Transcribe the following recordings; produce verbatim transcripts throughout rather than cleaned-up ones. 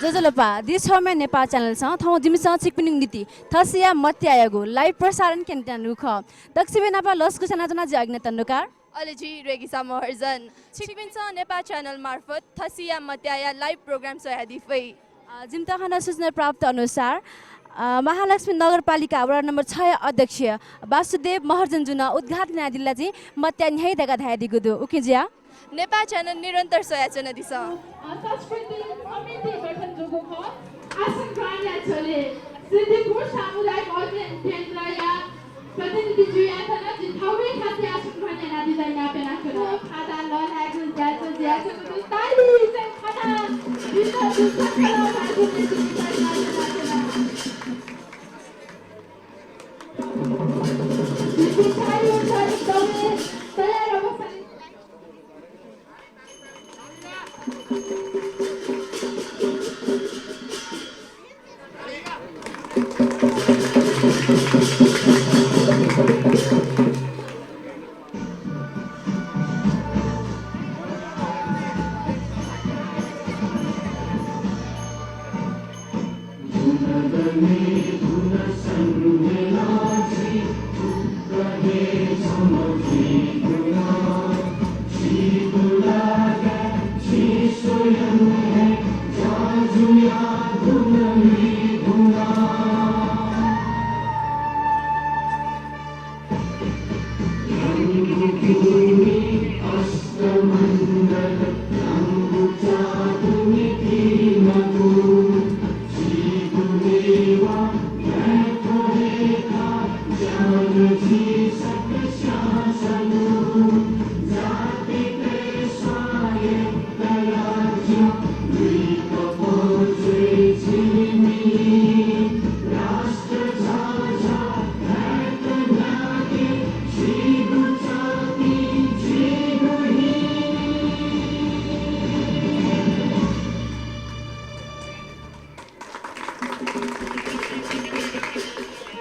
ज्वजलपा, दि छम्ह नेपाः च्यानलसं थौं जिमिसं छिकपिनिगु निंतिं थसिया मत्यायागु live प्रसारण क्यनेत्यनागु खः। दक्वसिबय् नाप लसकुस यानाच्वना जि अग्नेय तण्डुकार। अले जि रेगिसा महर्जन। छिकपिन्सं नेपाः च्यानल मार्फत थसिया मत्याया live program स्वयादी फइ। अ, जिमित खना सूचना प्राप्त अनुसार, अ, महालक्ष्मी नगरपालिका वडा नम्बर छया अध्यक्ष वासुदेव महर्जनजुं उद्घाटन यानादिल ला जिं मत्या न्ह्याइ धकाः धयादीगु दु। उकिं जुया नेपाः च्यानल निरन्तर स्वयाच्वनादिसँ। अ, संस्कृति समिति गठन जूगु खः। आसन ग्रहणया झ्वलय् सिद्धिपुर सामुदायिक अध्ययन केन्द्रया प्रतिनिधि जुयाः थन जिं थःगु हे थासय् आसन ग्रहण यानादी धकाः इनाप यानाच्वना। फादा लःल्हायेगु ज्याझ्वः जुयाच्वंगु दु। ताली चाहिँ खना बिन्दा जु सकल भाजु मेसु बिचाः यानाच्वना। जिगु थायु थायु दमे तयार अवस्थाय्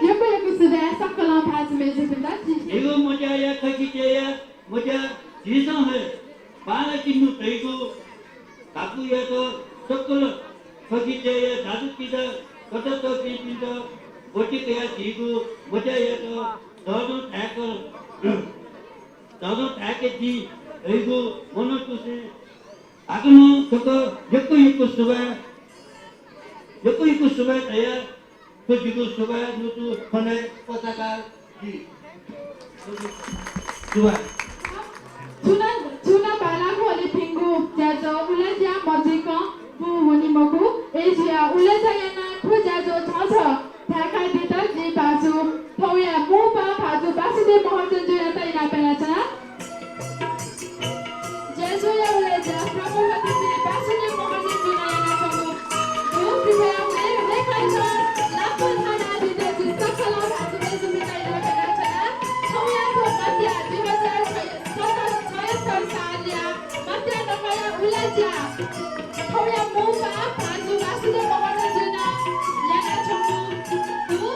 यक्व यक्व सुभाय् सकल भाजु मेजुपिन्त। झीगु मत्याया थकित्याया मत्या झीसं हे बांलाक तिनि धइगु धातुयात सकल थकित्याया दाजुकिजा कतःपिन्त ब्वति कयाः झीगु मत्यायात तःधं धायेक, तःधं धायेके दी धइगु मनंतुसें हाकनं छकः यक्व यक्व सुभाय्, यक्व यक्व सुभाय् धयाः थ्व जिगु सुभाय् न्वचु खँय् पचाकार दी। सुभाय्। थुना, थुना बांलाःगु अले भिंगु ज्याझ्वः उलेज्या मजुइकं बू वनी मखु। अय्‌जुयाः उलेज्या यानाः थ्व ज्याझ्वः छगू छगू धाय्‌कादीत जि भाजु थौंया मौपाः भाजु वासुदेव महर्जनजुयात इनाप यानाच्वना। ज्याझ्वःया उलेज्या प्रमुख अतिथि वासुदेव महर्जनजुं यानाच्वंगु दु। कृपया उलि, उलेकान्त लापल हानादीत जि सकल भाजु मेजुपिन्त इनाप यानाच्वना। थौंया थ्व मत्या दुई हजार छयत्तर, छयत्तर सालया मत्या नखःया उलेज्या थौंया मौपाः भाजु वासुदेव महर्जनजुं यानाच्वंगु दु।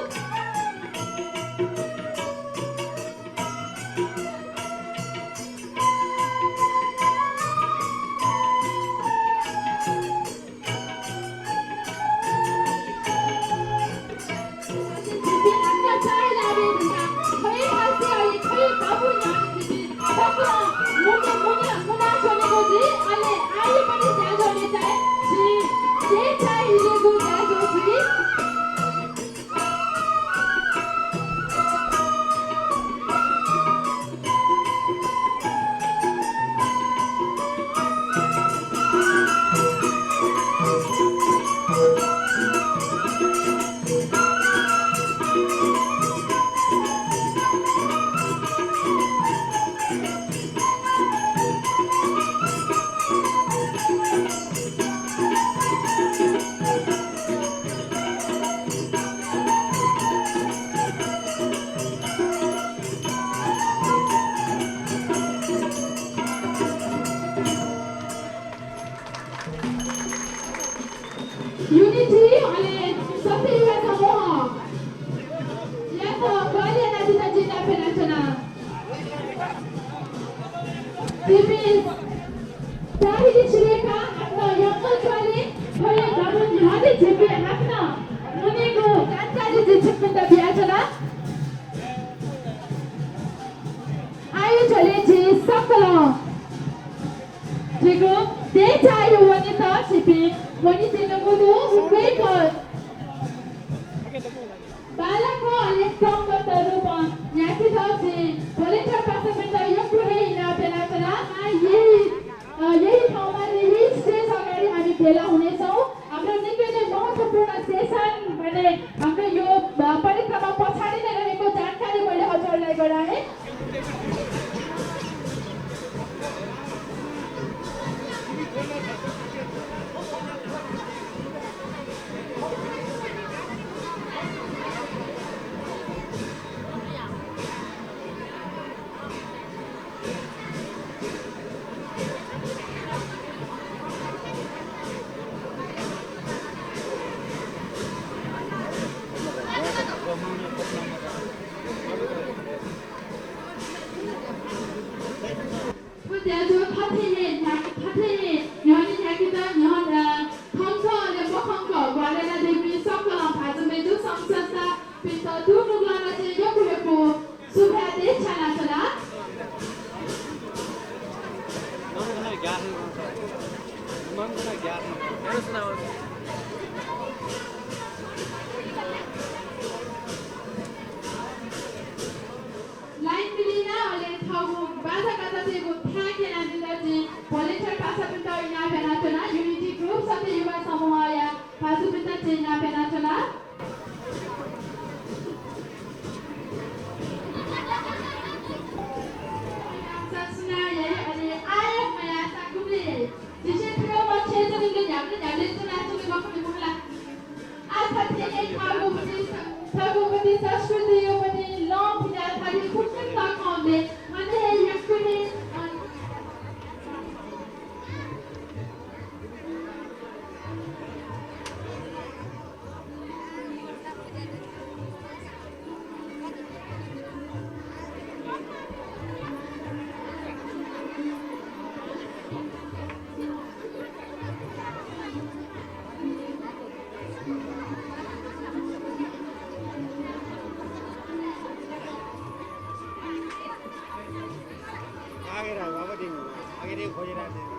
Unity अले सत्य युवा समूहयात ग्वाहालि यानादीत जिं इनाप यानाच्वना। तिमी देय्‌चाया वनेत छिपिं वनेत्यनागु दु। उकिं बांलाक अले संगत रूपं न्ह्याकेत झी volunteer पासापिन्त यक्व हे इनाप यानाच्वना। यही, अ, यही ठाउँमा, यही stage अगाडि हामी भेला हुनेछौँ। हाम्रो निकै नै महत्त्वपूर्ण session भने हाम्रो यो, अ, परिक्रमा पछाडि नै रहेको जानकारी मैले हजुरहरूलाई गराएँ। थ्व ज्याझ्वः थथे हे न्ह्याक-, थथे हे न्ह्यःने न्ह्याकेत न्ह्यः-, अ, खंक अले मखंक ग्वाहालि यानादीपिं सकल भाजु मय्जु संघ संस्थापिन्त दुनुगलंनिसें यक्व यक्व सुभाय् देछानाच्वना। Line मिलिना अले थःगु बाजागाजातय्गु थाय् क्यनादिल जिं volunteer पासापिन्त इनाप यानाच्वना। Unity Group सत्य युवा समूहया भाजुपिन्त जिं इनाप यानाच्वना। सुनां याइ, अले आः मयाःसा गुबलें याइ। जिसे थुगु मछेँ च्वनीगु न्ह्याबलें न्ह्याबलें च्वनाच्वनेगु खने मखु ला। आः थथे हे थःगु पति, थःगु पति संस्कृतिया पति लं पुजा थालि फुक्कं तकं दे। अथे हे यक्व हे, अ, आगे रहा, बाबा दिन, आगे नहीं खोज रहा थे।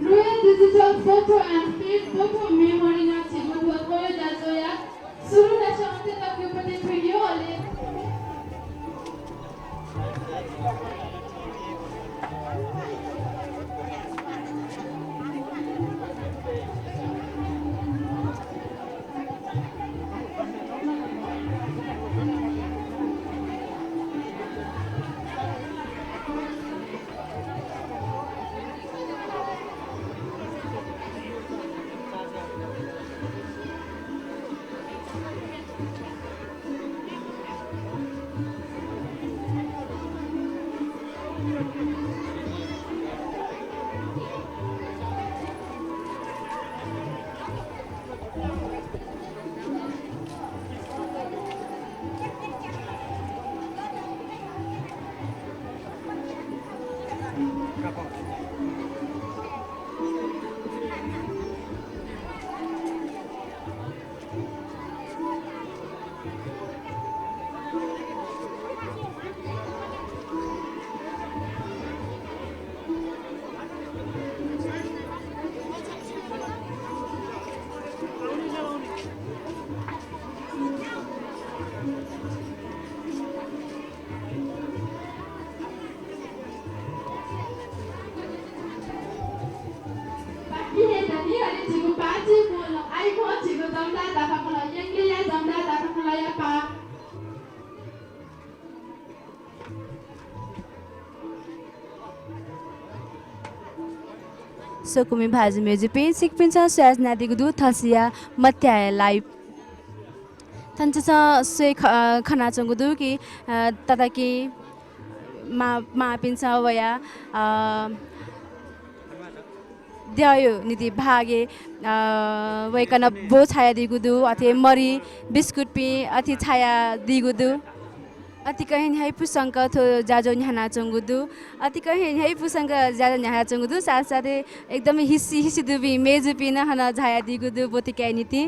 Royal Digital Photo and Faith Photo Memory नं झीगु थ्व ज्याझ्वःया सुरु दशा अन्त्य तकया पति थुइयो अले बाकी हे दनि, अले झीगु पार्टी बोल आइगु झीगु जमदार दाफा खलः, यंगलिया जमदार दाफा खलःया पाः। स्वकुमि भाजु मय्जुपिं, छिकपिन्सं स्वयाच्वनादीगु दु थसिया मत्याः live। थन छिसं स्वये ख-, अ, खनाच्वंगु दु कि, अ, तताकेहेँ मां, मांपिन्सं वयाः, अ, द्यःया निंतिं भागय्, अ, वय्कलं ब्व छायादीगु दु, अथे मरि बिस्कुटपिं अथे छायादीगु दु। अतिकं हे न्ह्याइपुसेंक थ्व ज्याझ्वः न्ह्यानाच्वंगु दु। अतिकं हे न्ह्याइपुसेंक ज्याझ्वः न्ह्यानाच्वंगु दु। साथसाथै एकदमै हिसि हिसि दुपिं मेजुपिं नं हानं झायादीगु दु ब्वति काये निंतिं।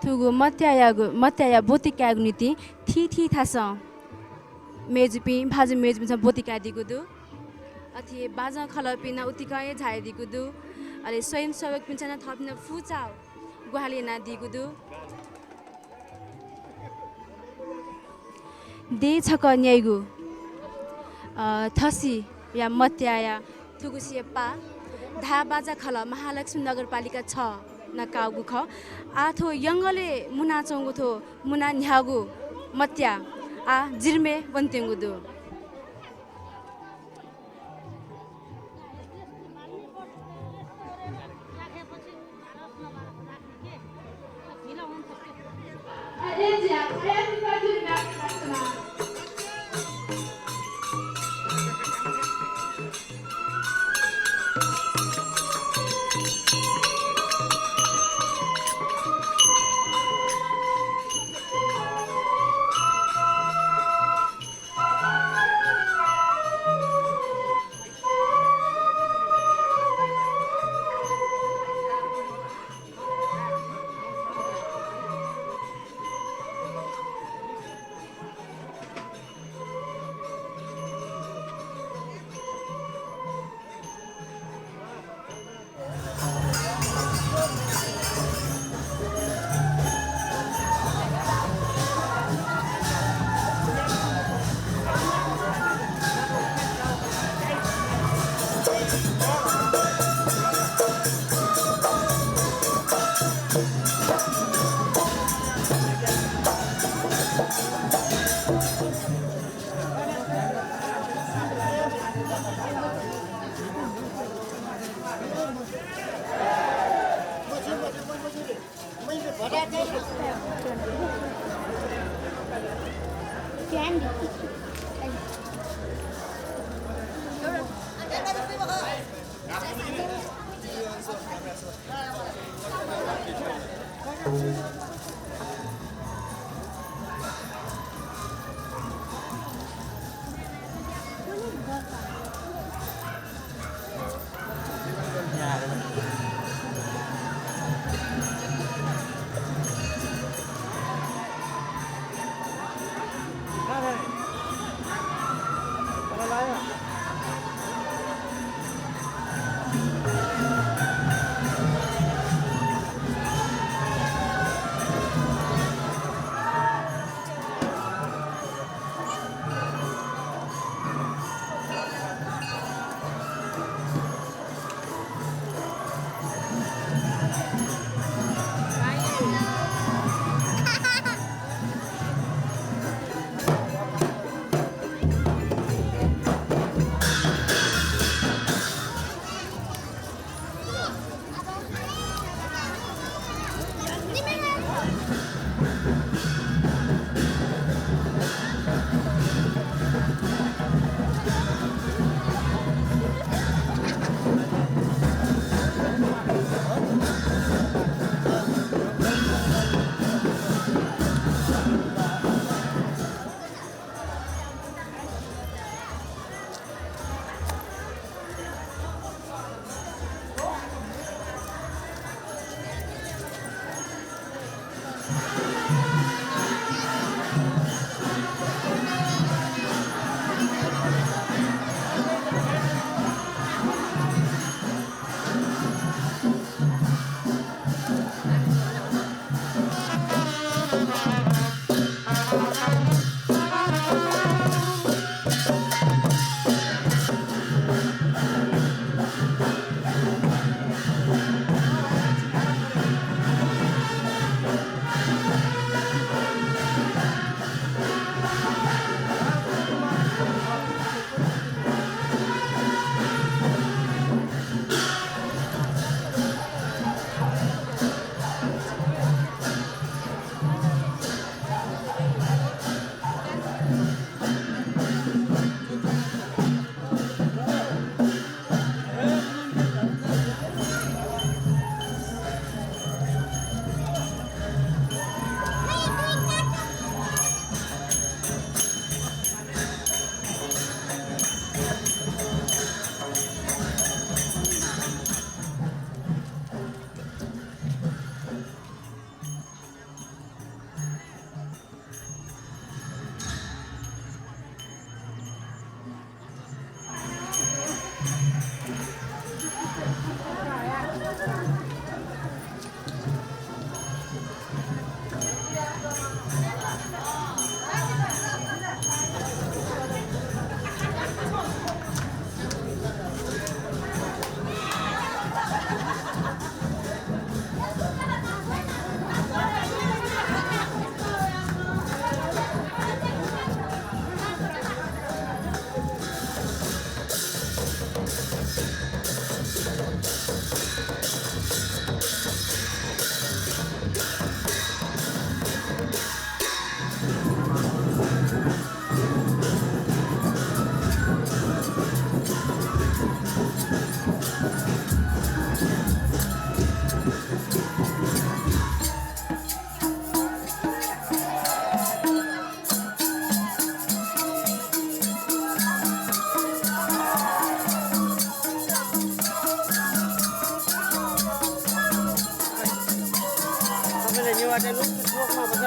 थुगु मत्यायागु, मत्याया ब्वति कायेगु निंतिं थीथी थासं मेजुपिं, भाजु मेजुपिन्सं ब्वति कायेदीगु दु। अथे हे बाजं खलःपिं नं उतिकं हे झायादीगु दु। अले स्वयंसेवकपिन्सं नं थःपिं नं फुचाःगु ग्वाहालि यानादीगु दु। देय् छकः न्याइगु, अ, थसिया मत्याया थुगुसिया पाः धाः बाजा खलः महालक्ष्मी नगरपालिका छ नं काःगु खः। आः थ्व यंगलय् मुनाच्वंगु थ्व मुना न्ह्याःगु मत्या आः जिर्मय् वनेत्यंगु दु।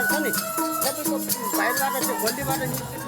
छ नि, तपाईँको बाहिरबाट त्यो गल्लीबाट निस्किनु।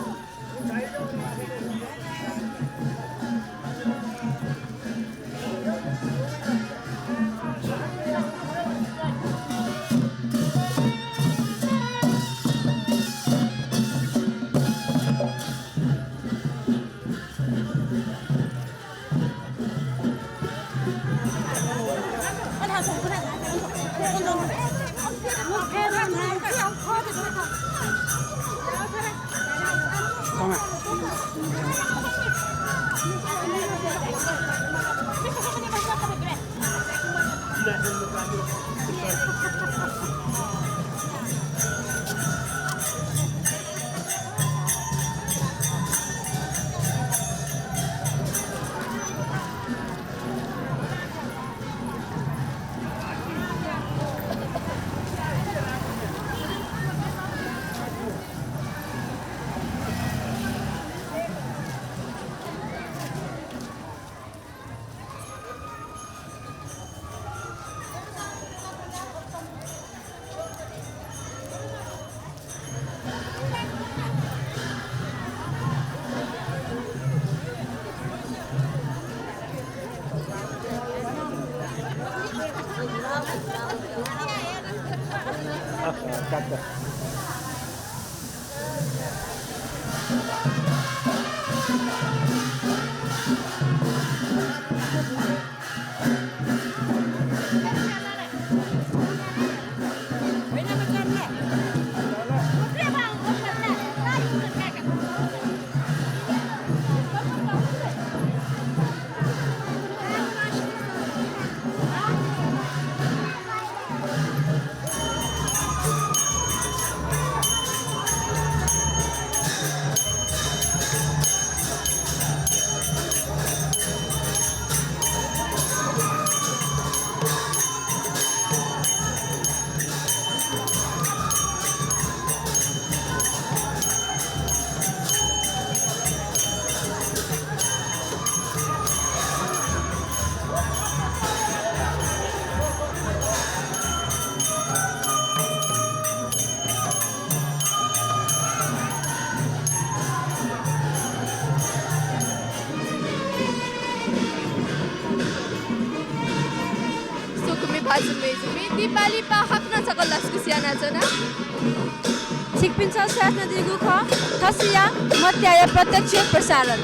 स्वकुमि भाजु मय्जुपिं, दिपालिपा हाकनं छकः लसकुस यानाच्वना। छिकपिन्सं स्वयाच्वनादीगु खः थसिया मत्याया प्रत्यक्ष प्रसारण।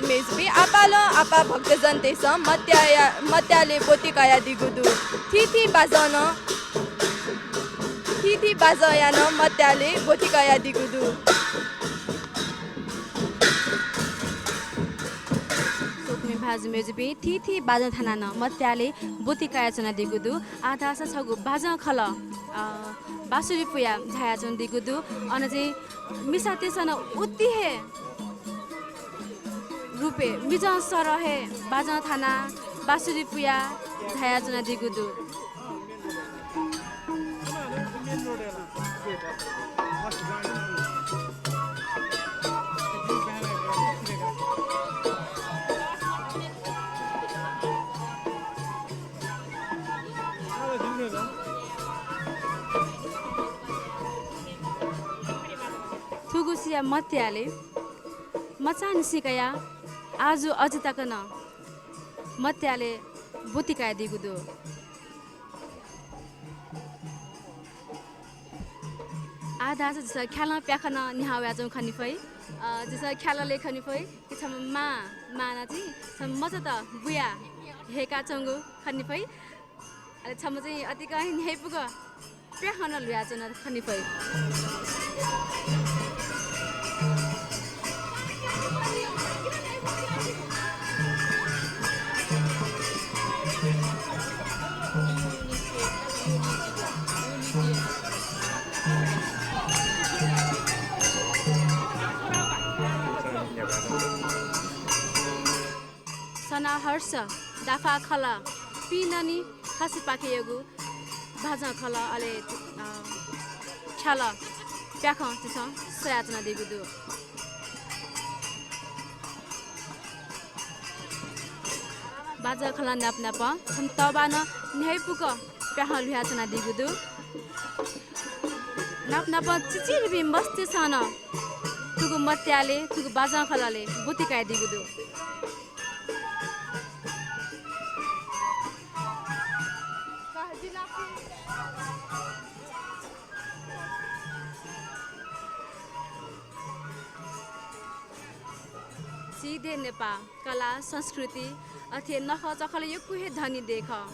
मेजुपिं, आपालं आपाः भक्तजनतय्सं मत्याया, मत्यालय् ब्वति कयादीगु दु। थीथी बाजं नं, थीथी बाजंया नं मत्यालय् ब्वति कयादीगु दु। स्वकुमि भाजु मेजुपिं, थीथी बाजं थानाः नं मत्यालय् ब्वति कयाच्वनादीगु दु। आः धाःसा छगू बाजं खलः, अ, बाँसुरी पुयाः झायाच्वनादीगु दु। अन चाहिँ मिसातय्सं नं उति हे रूपय् मिजं सरह हे बाजं थानाः बाँसुरी पुयाः झायाच्वनादीगु दु। थुगुसिया मत्यालय् मचांनिसें कयाः आजु अजि तक नं मत्यालय् ब्वति कयादीगु दु। आः धाःसा झीसं ख्यालं प्याखं नं न्ह्याः वयाच्वंगु खने फइ। अ, झीसं ख्याललय् खने फइ कि छम्ह मां, मांनं चाहिँ छम्ह मचात बुयाः हय्काच्वंगु खने फइ। अले छम्ह चाहिँ अतिकं हे न्ह्याइपुक प्याखं नं ल्हुयाच्वन खने फइ। सनाहर्ष, दाफा खलः, पिननि खसिपाखेयागु बाजं खलः, अले, अ, ख्यालं प्याखं झीसं स्वयाच्वनादीगु दु। बाजं खलं नाप नापं छम्ह तःबानं न्ह्याइपुक प्याखं ल्हुयाच्वनादीगु दु। नाप नापं चिचिधिपिं मस्तय्सं नं थुगु मत्यालय्, थुगु बाजं खललय् ब्वति कयादीगु दु। झी देय् नेपाः कला, संस्कृति, अथे नखःचखलं यक्व हे धनी देय् खः।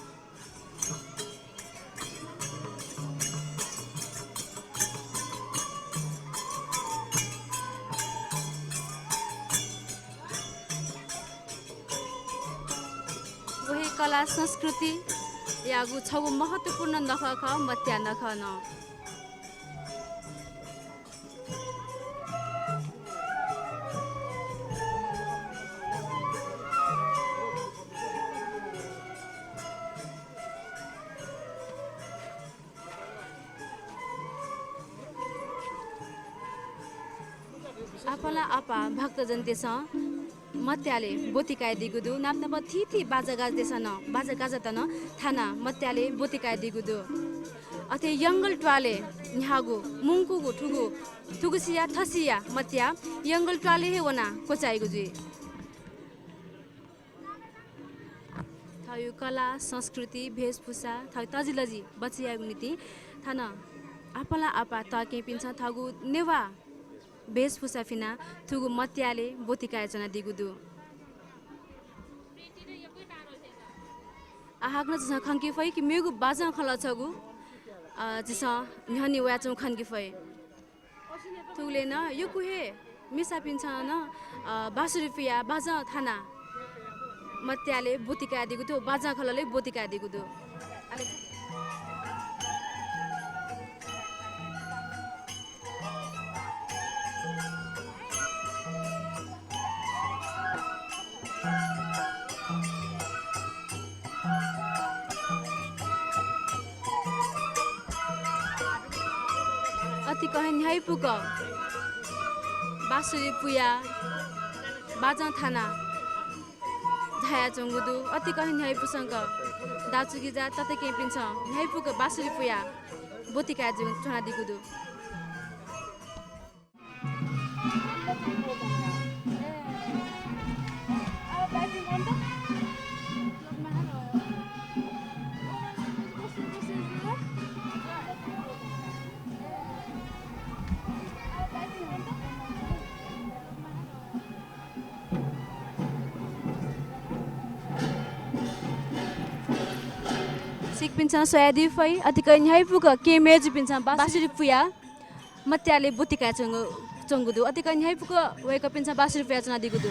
व हे कला संस्कृतियागु छगू महत्त्वपूर्ण नखः खः, मत्या नखः नं। आपालं आपाः भक्तजनतय्सं मत्यालय् ब्वति कयादीगु दु। नाप नापं थीथी बाजागाजातय्सं नं, बाजागाजात नं थानाः मत्यालय् ब्वति कयादीगु दु। अथे यंगल त्वालय् न्ह्याःगु मुंकूगु थुगु, थुगुसिया थसिया मत्या यंगल त्वालय् हे वनाः क्वचाइगु जुइ। थःगु कला, संस्कृति, भेषभूषा, थःगु तजिलजि बचय् यायेगु निंतिं थन आपालं आपाः तःकेहेँपिन्सं थःगु नेवाः भेषभूषा फिनाः थुगु मत्यालय् ब्वति कयाच्वनादीगु दु। आः हाकनं झीसं खंके फइ कि मेगु बाजं खलः छगू, अ, झीसं न्ह्यःने वयाच्वंगु खंके फइ। थुगुलिं नं यक्व हे मिसापिन्सं नं, अ, बाँसुरी पुयाः बाजं थानाः मत्यालय् ब्वति कयादीगु दु, बाजं खललय् ब्वति कयादीगु दु। अले अतिकं हे न्ह्याइपुक बाँसुरी पुयाः बाजं थानाः झायाच्वंगु दु। अतिकं हे न्ह्याइपुसेंक दाजुकिजा तताकेहेँपिन्सं न्ह्याइपुक बाँसुरी पुयाः ब्वति कयाच्वनादीगु दु। पिन्सं स्वयादी फइ, अतिक न्ह्याइपुक केहेँ मय्जुपिन्सं बाँसुरी पुयाः मत्यालय् ब्वति काय् च्वंगु, च्वंगु दु। अतिक न्ह्याइपुक वय्कःपिन्सं बाँसुरी पुयाच्वनादीगु दु।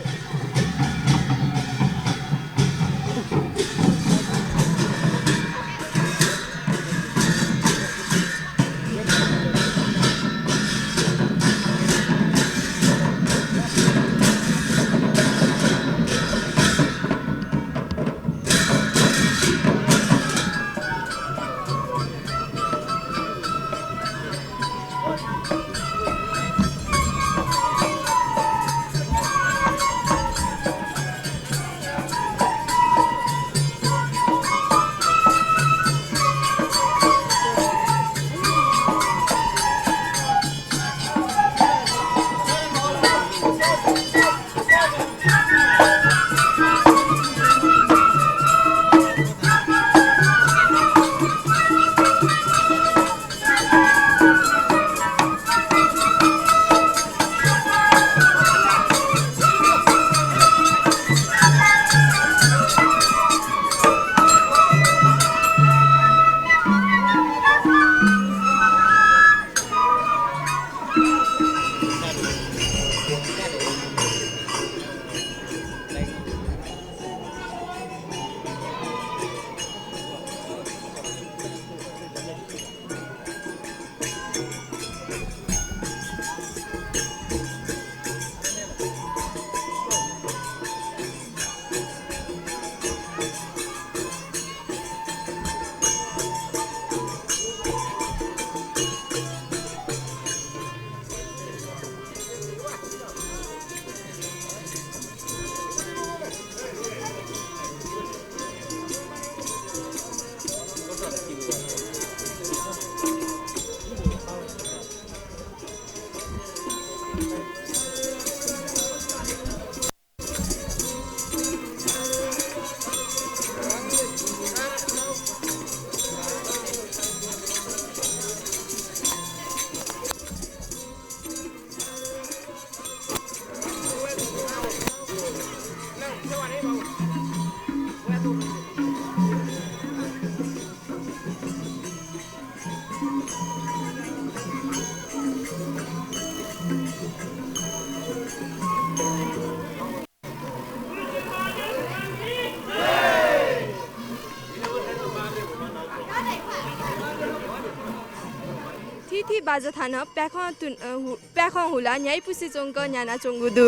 थीथी बाजा थानं प्याखं तुन-, अ, हु-, प्याखं हुलाः न्ह्याइपुसे च्वंक न्ह्यानाच्वंगु दु।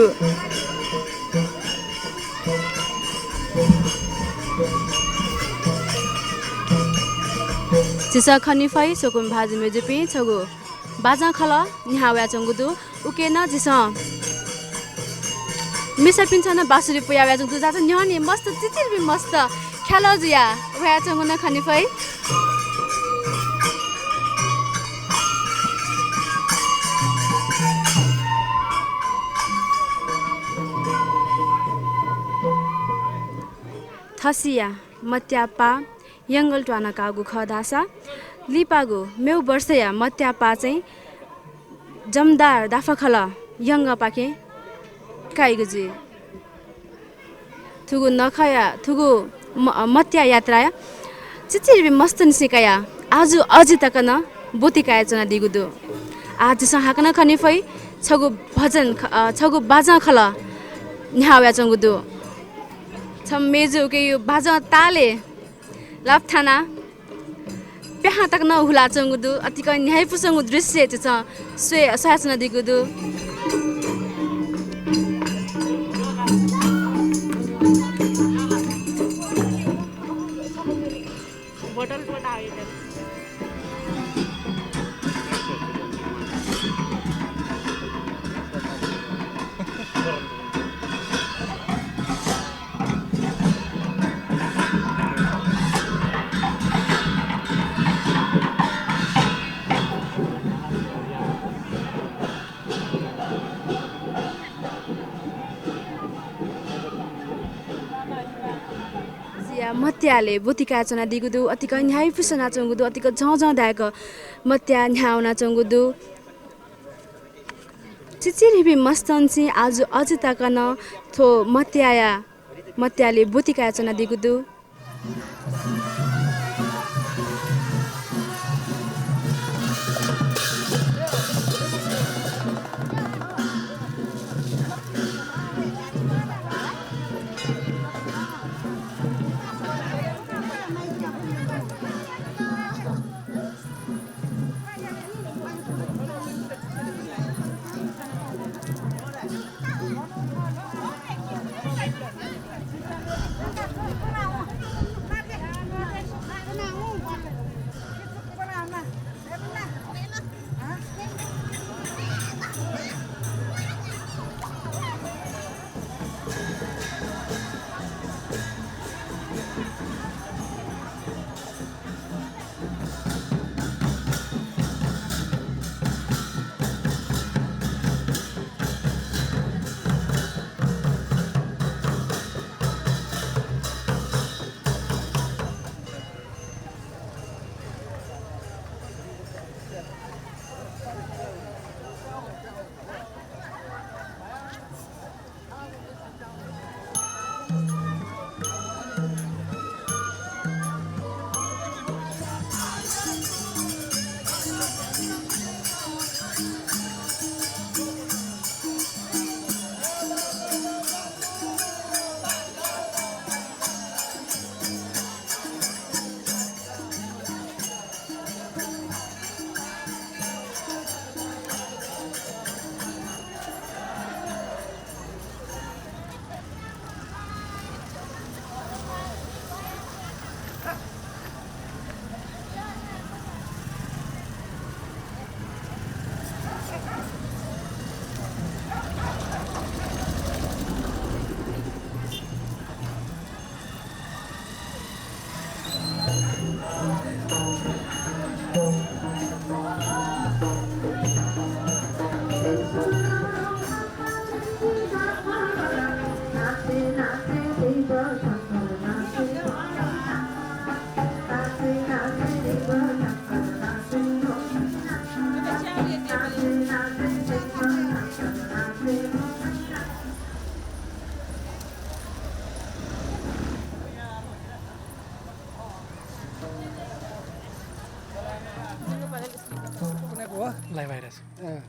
झीसं खने फइ, स्वकुमि भाजु मय्जुपिं छगू बाजं खलः न्ह्याः वयाच्वंगु दु। उके नं झीसं मिसापिन्सं नं बाँसुरी पुया वयाच्वंगु दु। जाजा न्ह्यःने मस्त चिचिरपिं मस्त ख्यालः जुयाः वयाच्वंगु नं खने फइ। थसिया मत्या पाः यंगल त्वानं काःगु खः धाःसा लिपागु मेगु वर्षया मत्या पाः चाहिँ जमदार दाफा खलः यंगपाखें काइगु जुइ। थुगु नखःया, थुगु म-, मत्या यात्राया चिचिरपिं मस्तनिसें कयाः आजु अजि तक नं ब्वति काय् च्वनादीगु दु। आः झीसं हाकनं खने फइ, छगू भजन ख-, अ, छगू बाजं खलः न्ह्याः वयाच्वंगु दु। छम्ह मय्जु उकिया बाजं तालय् लापा थानाः प्याखं तक नं हुलाच्वंगु दु। अतिकं न्ह्याइपुसेगु दृश्य झीसं स्वये, स्वयाच्वनादीगु दु। जिया मत्यालय् ब्वति काय् च्वनादीगु दु, अतिकं न्ह्याइपुसे वनाच्वंगु दु, अतिकं झःझः धाय्क मत्या न्ह्याः वनाच्वंगु दु। चिचिरपिं मस्तनिसें आजु अजि तक नं थ्व मत्याया, मत्यालय् ब्वति काय् च्वनादीगु दु। live आइरहेछ। अँ।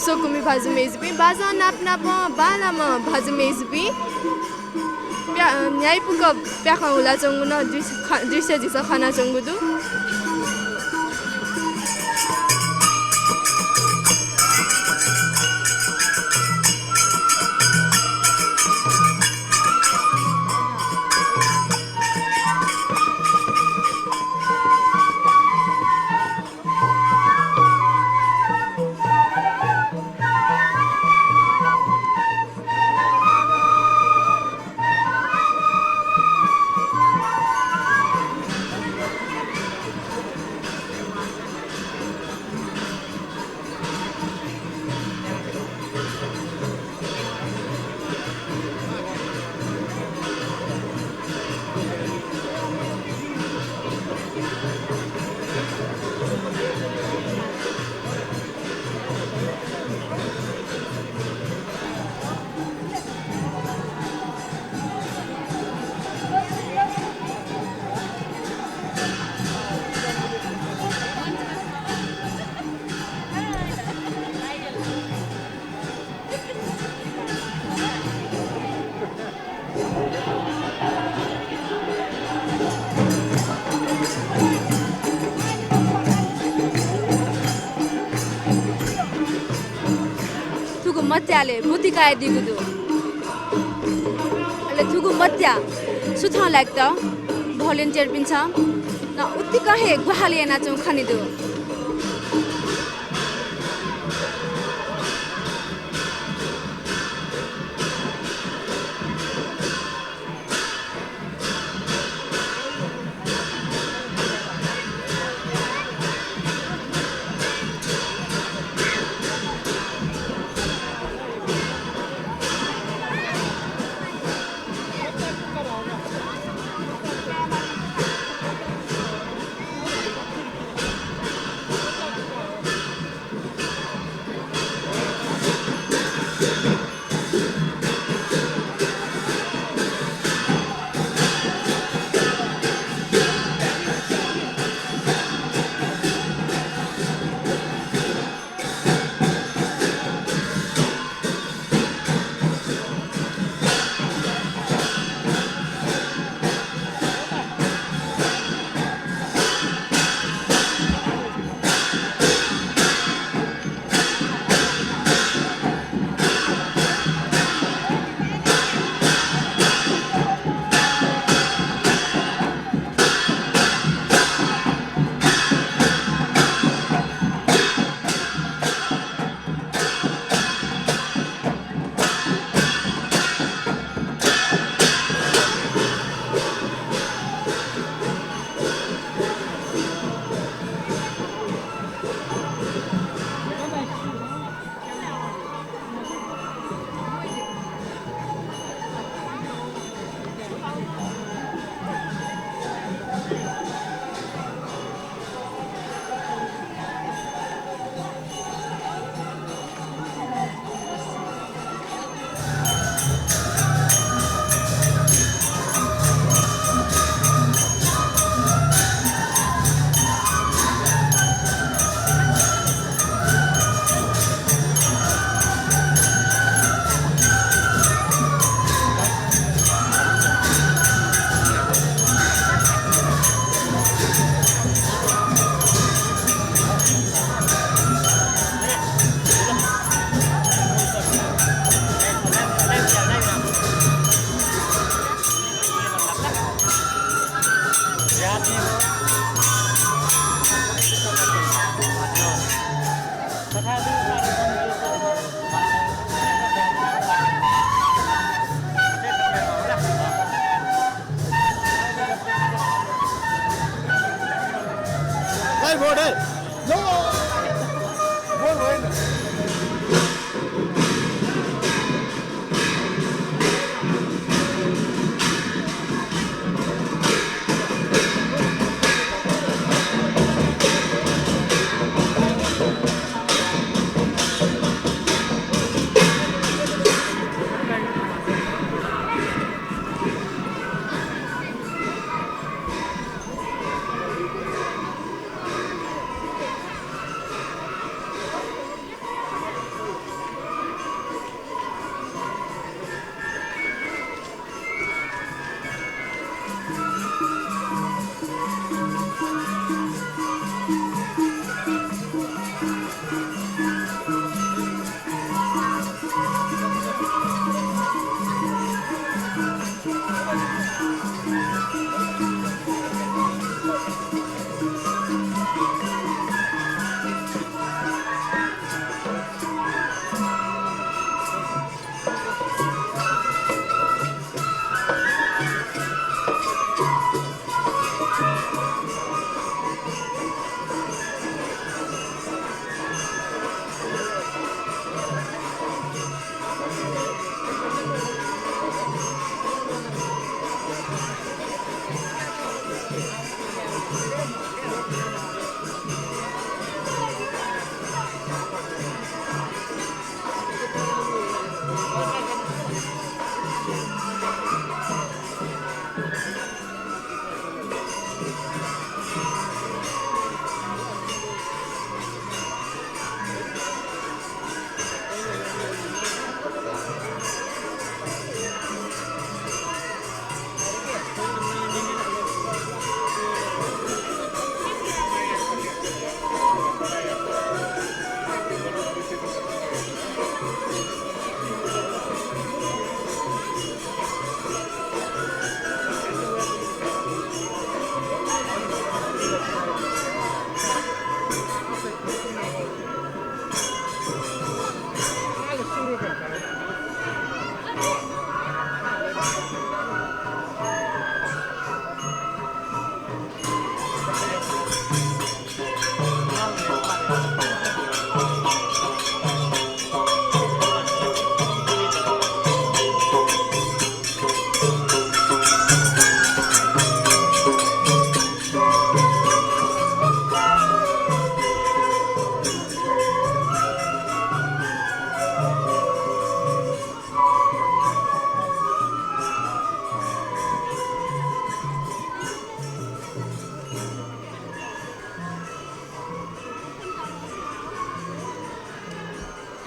स्वकुमि भाजु मय्‌जुपिं, बाजं नाप नापं बांलाम्ह भाजु मय्‌जुपिं, प्या-, न्ह्याइपुक प्याखं हुलाच्वंगु नं दृश्य, ख-, दृश्य झीसं खनाच्वंगु दु। थुगु मत्यालय् ब्वति कयादीगु दु। अले थुगु मत्या सुथं लायेकेत volunteer पिन्सं नं उतिकं हे ग्वाहालि यानाच्वंगु खने दु।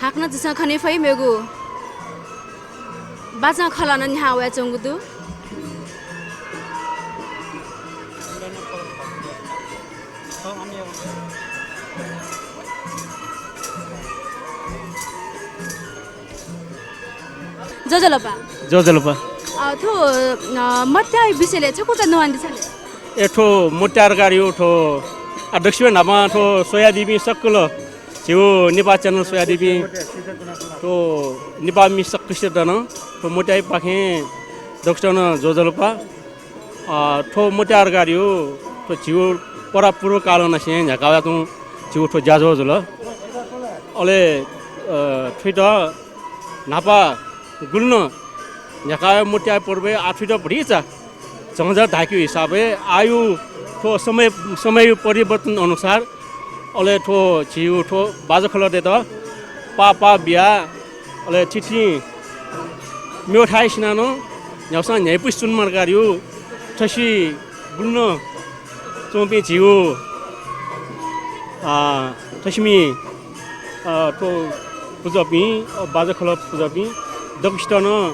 हाकनं झीसं खने फइ मेगु बाजं खलः नं न्ह्याः वयाच्वंगु दु। ज्वजलपा। ज्वजलपा। अ, थ्व, अ, मत्याःया विषयलय् छकूचा न्ववानादिसँ ले। ए, थ्व मत्याः धकाः धाःगु थ्व, आ, दक्वसिबें न्हापां थ्व स्वयादीपिं सकल झीगु नेपाः channel स्वयादीपिं थ्व नेपाःमि सकसित नं थ्व मत्याःपाखें दक्वसित नं ज्वजलपा। अ, थ्व मत्याः धकाः धाःगु थ्व झीगु परापूर्वकालंनिसें न्ह्याका वयाच्वंगु झीगु थ्व ज्याझ्वः जुल। अले, अ, थुइत न्हापा गुलि नं न्ह्याका वयाः मत्याः पर्वय् आः थुइत भतिचा झःझः धायेकेगु हिसाबय् आःया थ्व समय, समयया परिवर्तन अनुसार अले थ्व झीगु थ्व बाजं खलःतय्त पाः पाः बियाः अले थीथी मेगु थाय् सिनाः नं न्ह्यागुसां न्ह्याइपुसे च्वनेमाः धकाः धाःगु थसि गुलि नं च्वंपिं झीगु, आ, थसिमि, आ, थ्व पुजापिं, आ, बाजं खलः पुजापिं दक्वसित नं,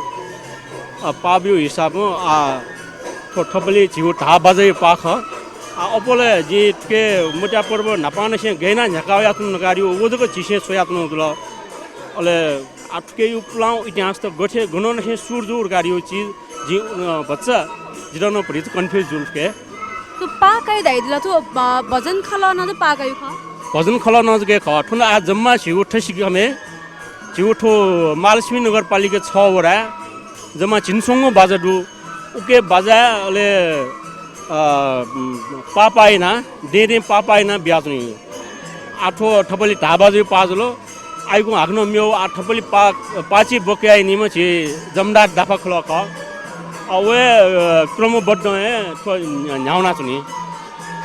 आ, पाः ब्यूगु हिसाबं, आ, थ्व थपालि झीगु धाः बाजंया पाः खः। आ, अबलय् जिं थुके मत्याः पर्व न्हापांनिसें गय् यानाः न्ह्याका वयाच्वनागु धकाः धाःगु व जक झीसं स्वयाच्वनागु जुल। अले आ, थुकेया पुलांगु इतिहासत गथे गनंनिसें सुरु जूगु धकाः धाःगु चिज जिं, अ, भचा जितः नं भतिचा confuse जुल थुके। थ्व पाः कयाः धाइदिल, थ्व, अ, भजन खलः नं जक पाः कयागु खः। भजन खलः नं जक खः। थन आः जम्मा झीगु थसिकमय् झीगु थ्व महालक्ष्मी नगरपालिका छ वडाय् जम्मा झिंस्वंगू बाजा दु। उके बाजा अले अ, पाः पाः यानाः, दँय् दँय् पाः पाः यानाः बियाच्वनी। आः थ्व थपलि धाःबाजु पाः जुल, आइगु हाकनं मेव आः थपलि पाः, पाःछि ब्वके याइनिम्ह झी जमदार दाफा खलः खः। अ, वय्, अ, क्रमबद्धं हे थ्व न्ह्यानाच्वनी।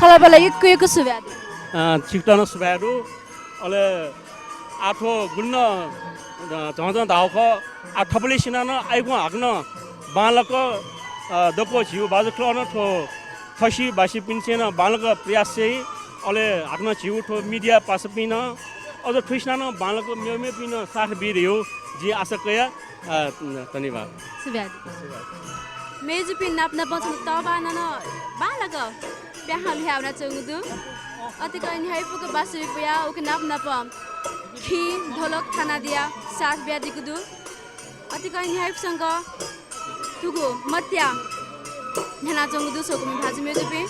खलःबलय् यक्व यक्व सुभाय् दु। अ, छिकपिन्त नं सुभाय् दु। अले आः थ्व गुलिं, अ, झःझः धाःगु खः। आः थपलिसिनं नं आइगु हाकनं बांलाक, अ, दक्व झीगु बाजु खलः नं थ्व थसिबासिपिन्सं नं बांलाक प्रयास याइ। अले हाकनं झीगु थ्व media पासापिं नं अझ थुसिनं नं बांलाक मेमेपिं नं साथ बी धइगु जिं आशा कया। अ, धन्यवाद। सुभाय् दु। मय्जुपिं नाप नाप छन्हु तःबानं नं बांलाक प्याखं ल्हुयावनाच्वंगु दु। अतिकं न्ह्याइपुक बाँसुरी पुयाः उकी नाप नाप खिं ढोलक थानादियाः साथ बियादीगु दु। अतिकं न्ह्याइपुक संक थुगु मत्या न्ह्यानाच्वंगु दु स्वकुमि भाजु मय्जुपिं।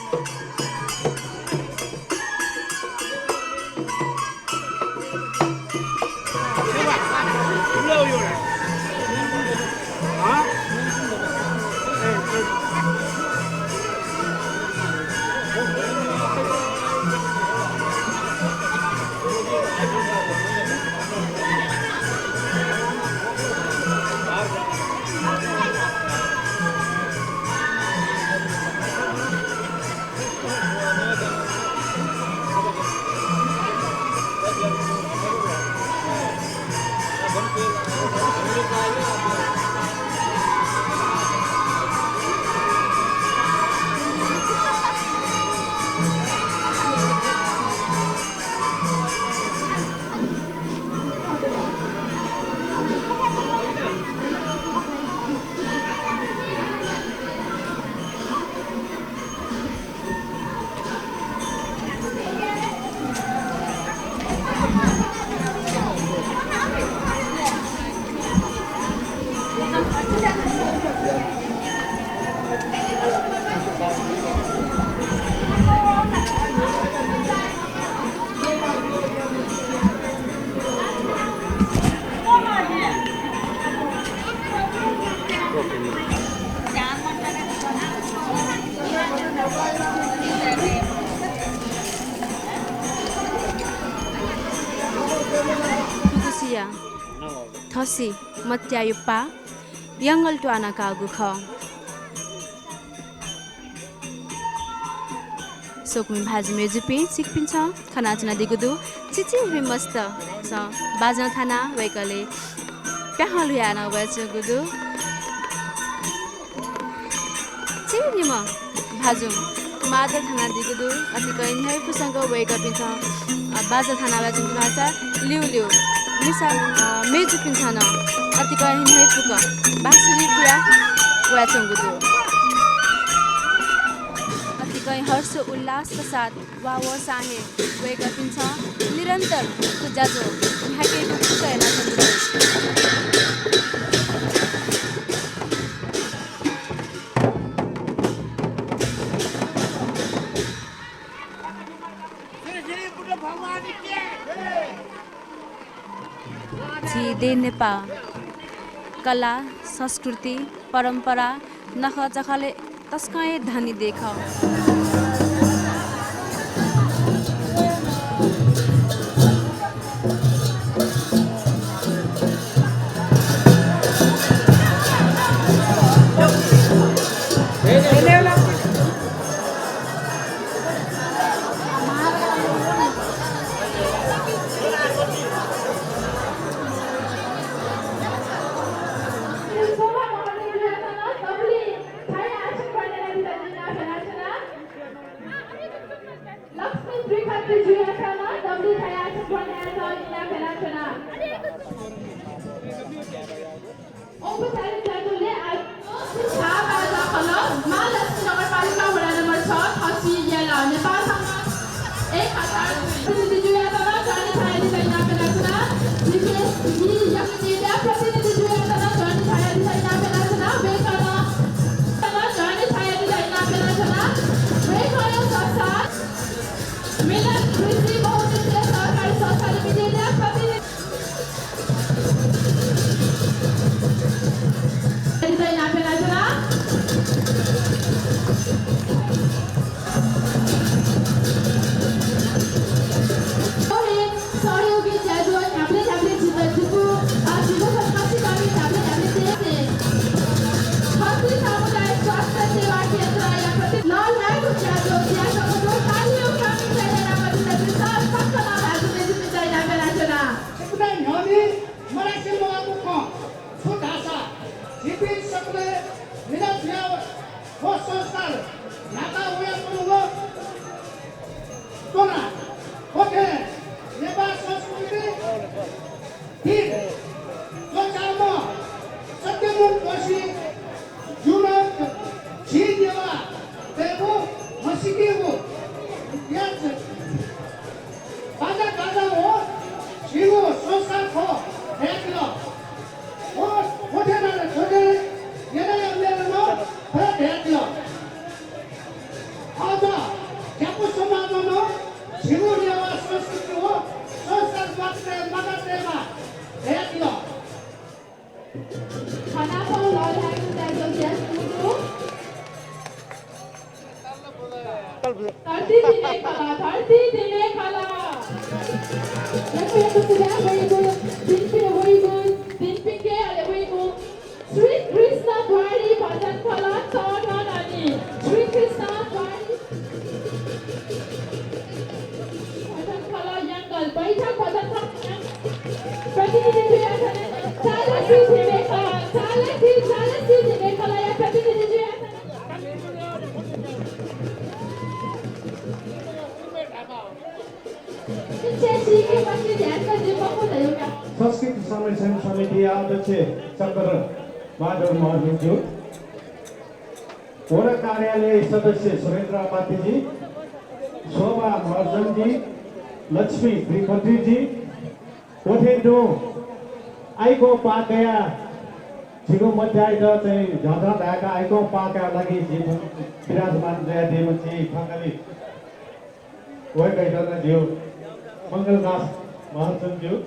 थुगुसिया थसि मत्याया पाः यंगल त्वाना काःगु खः। स्वकुमि भाजु मय्जुपिं, छिकपिन्सं खनाच्वनादीगु दु, चिचिंपिं मस्तय्सं बाजं थानाः वय्कःले प्याखं ल्हुयाः नं वयाच्वंगु दु। चिनिम्ह भाजुं मादल थानादीगु दु। अतिकं न्ह्याइपुक संक वय्कःपिन्सं, अ, बाजं थाना वयाच्वंगु खःसा ल्यूल्यू मिसा, अ, मय्जुपिन्सं नं अतिकं न्ह्याइपुक बाँसुरी पुयाः वयाच्वंगु दु। अतिकं हर्ष उल्लासका साथ वा वःसां हे वय्कःपिन्सं निरन्तर थ्व ज्याझ्वः न्ह्याकेगु कुतः यानाच्वंगु दु। झी देय् नेपाः कला, संस्कृति, परम्परा, नखःचखःले तसकं हे धनी देय् खः। लक्ष्मी त्रिपाठी जुयात नं दबली थाय् आसन ग्रहण यायेत इनाप यानाच्वना। औपचारिक ज्याझ्वलय् आयोजित थाहां बाजा खलः महालक्ष्मी नगरपालिका वडा नम्बर छ थसी यल नेपाल संघ एक हजार प्रतिनिधि जुयात नं ग्रहण यायेत इनाप यानाच्वना। विशेष प्रतिनिधि जुयात नं ग्रहण यायेत इनाप यानाच्वना। वय्कलं नं ग्रहण यायेत इनाप यानाच्वना। वय्कलं संस्था मिलन कृषि बहुउद्देश्य सहकारी संस्था लिमिटेडया प्रतिनिधि। संस्कार न्हापा वयाच्वंगु च्वना। थ्व थें नेपाल संस्कृति धीर च्वचाःम्ह सत्यमोहन जोशी जुं झी नेवाःतय्गु म्हसीकेगु इतिहास बाजा गाजा व झीगु संस्कार खः धयादिल। व थ्व थें नं थ्व थें न्यनाया मेलं नं थथे धयादिल। अझ ज्यापु समाजं नं झीगु नेवाः संस्कृति व संस्कार म्वाका तये, म्वाका तयेमाः धयादिल। खनापं लःल्हायेगु दायित्व ज्याझ्वः दु। धरती तिमे खला, धरती तिमे खला। यक्व यक्व सुभाय्। वइगु दिनपिं, वइगु दिनपिंके अले वइगु श्री कृष्ण द्वारी भजन खला तःधंगु। श्री कृष्ण द्वारी भजन खला यंगल, बैठक भजन खला यंगल। प्रतिनिधि जुयाः थन चालासी धिमे खला, चालासी, चालासी धिमे खलाया प्रतिनिधि जुयाः थन। संस्कृति संरक्षण समितिया अध्यक्ष चक्र बहादुर महर्जनज्यू, वडा कार्यालय सदस्य सुरेन्द्र पात्रीजी, शोभा महर्जनजी, लक्ष्मी त्रिखत्रीजी, व थें तुं आइकं पाः कयाः झीगु मध्याइत चाहिँ झःझः धायेकाः आइकं पाः कयाः लागि झी थन विराजमान जुयादीम्ह झी थकालि वय्कःयात नं ज्यू, मंगलदास महर्जनज्यू।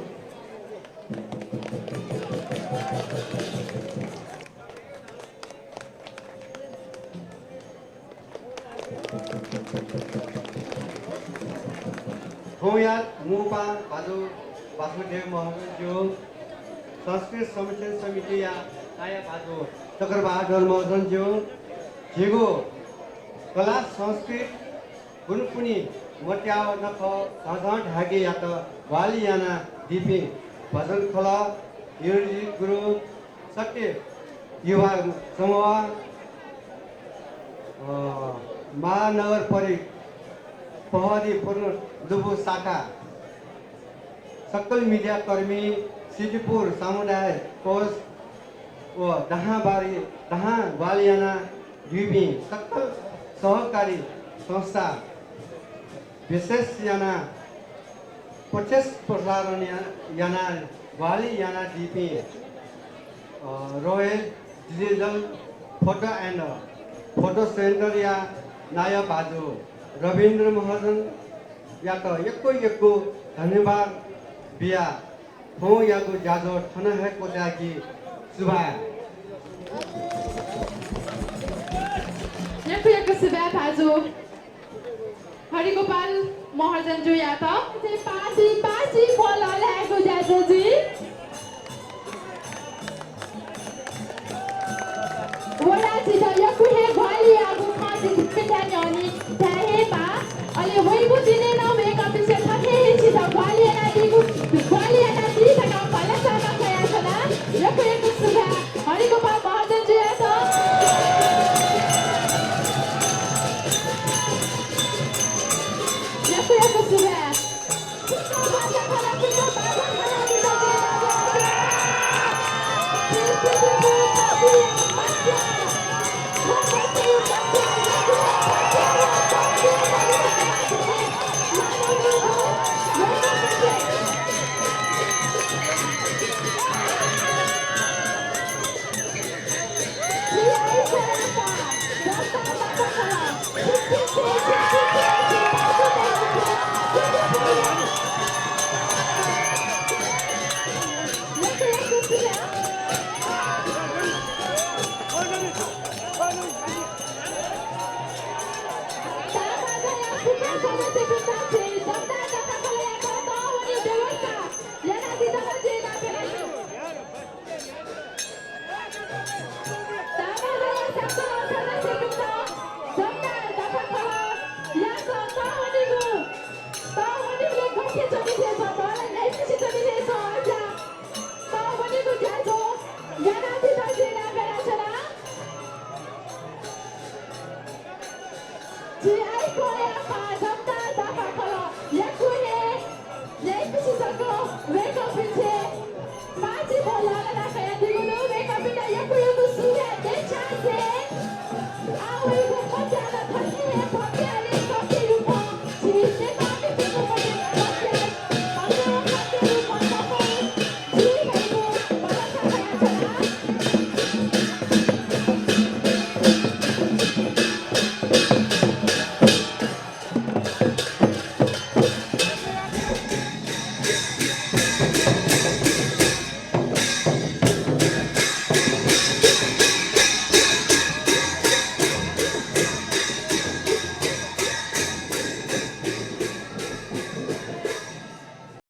थौंया मू पाहां भाजु वासुदेव महर्जनज्यू, संस्कृति संरक्षण समितिया नायः भाजु चक्रबहादुर महर्जनज्यू, झीगु कला संस्कृति गुंपुन्हि मत्याव नखः झःझः धायेकेयात ग्वाहालि यानादीपिं भजन खलः, म्युजिक गुरु, सत्य युवा समूह, अ, महानगर परि-, प्रहरी पूर्व लुबु शाखा, सकल मिडिया कर्मी, सिद्धिपुर समुदाय कोष व दहां बारी, दहां ग्वाहालि यानादीपिं सकल सहकारी संस्था, विशेष यानाः प्रत्यक्ष प्रसारण या-, यानाः ग्वाहालि यानादीपिं, अ, royal digital photo and photo सेन्टरया नायः भाजु रविन्द्र महर्जनयात यक्व यक्व धन्यवाद बियाः थौंयागु ज्याझ्वः थन हे क्वचायेके। सुभाय्। यक्व यक्व सुभाय् भाजु हरिगोपाल महर्जनज्यूयात। पासी पासी पलः लायेगु ज्याझ्वः जुइ। वयाः झीत यक्व हे ग्वाहालि याःगु खँ झीसं न्यनाच्वनी धाये हे माः। अले वइगु दिनय् नं वय्कःपिन्सं थथे हे झीत ग्वाहालि यानादीगु, ग्वाहालि यानादी धकाः भलसा कयाच्वना। यक्व यक्व सुभाय् हरिगोपाल महर्जनज्यूयात। यक्व यक्व सुभाय्।